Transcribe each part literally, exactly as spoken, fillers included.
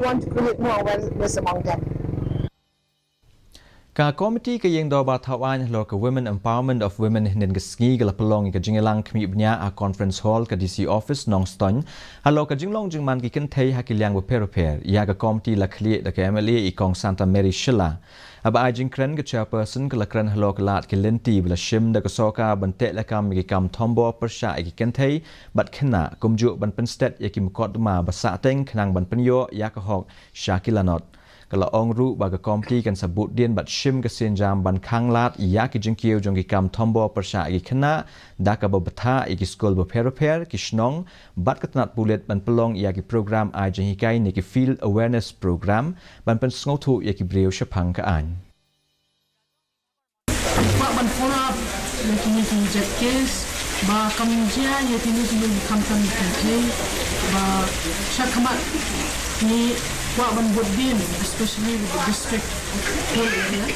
want to create more awareness among them. Ka komiti ka ïing dorbar thaw aiñ halor ka Women Empowerment of Women hynnin ka sngi ka la pynlong ïa ka jingïalang khmih bniah ha Conference Hall ka D C Office Nongstoiñ halor ka jinglong jingman ki kynthei ha ki liang bapher bapher. Ïa ka komiti la khlieh da ka M L A i Kong Santa Mary Shylla. Haba ai jingkren ka chairperson ka la kren halor ka lad ki lynti ba la shim da ka sorkar ban teh lakam ïa ki kam thombor pyrshah ïa ki kynthei bad khynnah kumjuh ban pynstet ïa ki mukotduma ba sahteng khnang ban pynïoh ïa ka hok sha ki lanot. Ka la ong ruh ba ka komiti kan sa bud dien bad shim ka sienjam ban khang lad ïa ki jingkiew jong ki kam thombor pyrshah ïa ki khynnah da kaba bthah ïa ki skul bapher bapher, ki shnong bad ka tnat pulit ban pynlong ïa ki program ai jinghikai ne ki field awareness program ban pynsngewthuh ïa ki briew shaphang ka aiñ. Kwah ban follow up ïa kine ki jait case ba kam jia ïa kine kine ki khamtam ki kynthei ba sha khmat ngi kwah ban bud dien, especially with the district of whole area.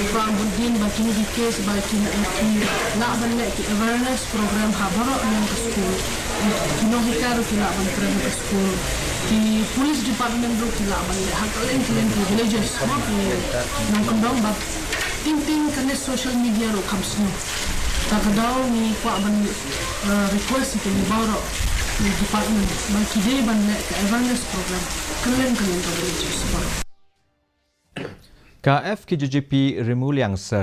Kwah ban bud dien ba kine ki case ba kin, ki lah ban leh ki awareness program ha baroh liang ka skul. Ki nonghikai ruh ki lah ban kren ha ka skul. Ki police department ruh ki lah ban leh ha kylleng kylleng ki villages, mo, ki nongkyndong ba Ting ting kane social media ruh kam sniew. Ta ka daw ngi kwah ban, eh, request ïa ki baroh ki department ba ki dei ban leh ka awareness program kylleng kylleng ka villages baroh. Ka F K J G P Rimuliang Sir